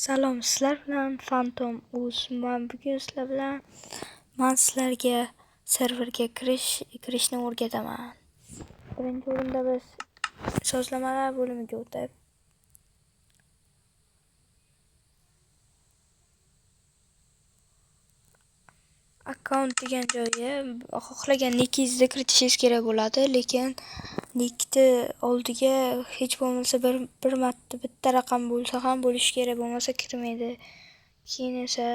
Salom, sizlar bilan Phantom Uz. Man bugun sizlar bilan man sizlarga serverga kirishni o'rgataman. Birinchi o'rinda biz sozlamalar bo'limiga o'tib, akkaunt degan joyga xohlagan nickingizni kiritishingiz kerak bo'ladi, lekin nickni oldiga hech bo'lmasa bir marta bitta raqam bo'lsa ham bo'lishi kerak, bo'lmasa kirmaydi. Keyin esa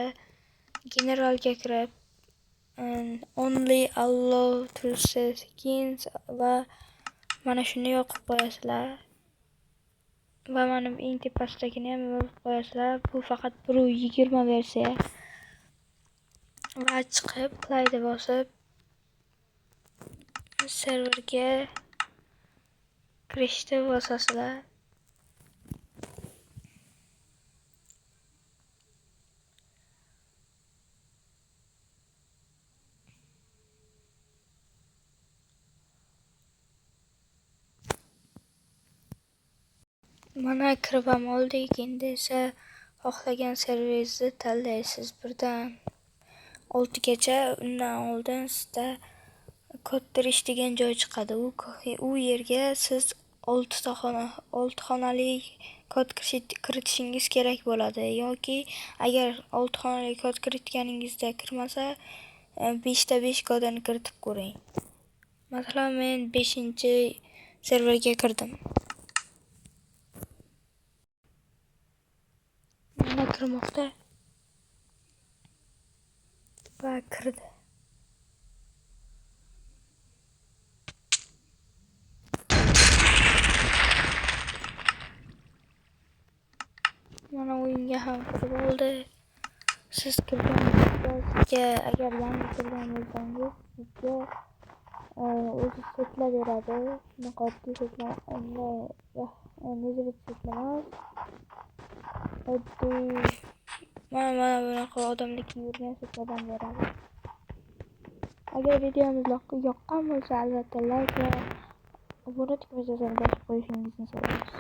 generalga kirib only allow to skins va mana shuni yoqib qo'yasizlar. Va mana bu eng tepasidagini ham yoqib qo'yasizlar. Bu faqat 1.20 versiya. Va chiqib playni bosib serverga kirishni bosasizlar. Mana kirib ham oldik. Endi esa xohlagan serveringizni tanlaysiz. Birdan 6gacha, undan oldin sizda kod terish degan joy chiqadi. U yerga siz 6 xonali kod kiritishingiz kerak bo'ladi. Yoki agar 6 xonali kod kiritganingizda kirmasa, 5 ta 5 kodini kiritib ko'ring. Masalan, men 5-serverga kirdim. Mana kirmoqda. Va kirdi. Mana o'yinga ham kirib oldi. Siz kirganingizda sizga, agar yangi kirgan bo'lsangiz, sizga o'zi setlar beradi. Shunaqa oddiy setlar, nezrit setlar emas. Oddiy mana bunaqa odamlar kiyib yurgan setlardan beradi. Agar videomiz yoqqan bo'lsa, albatta like va obuna tugmasini bosib qo'yishingizni so'raymiz.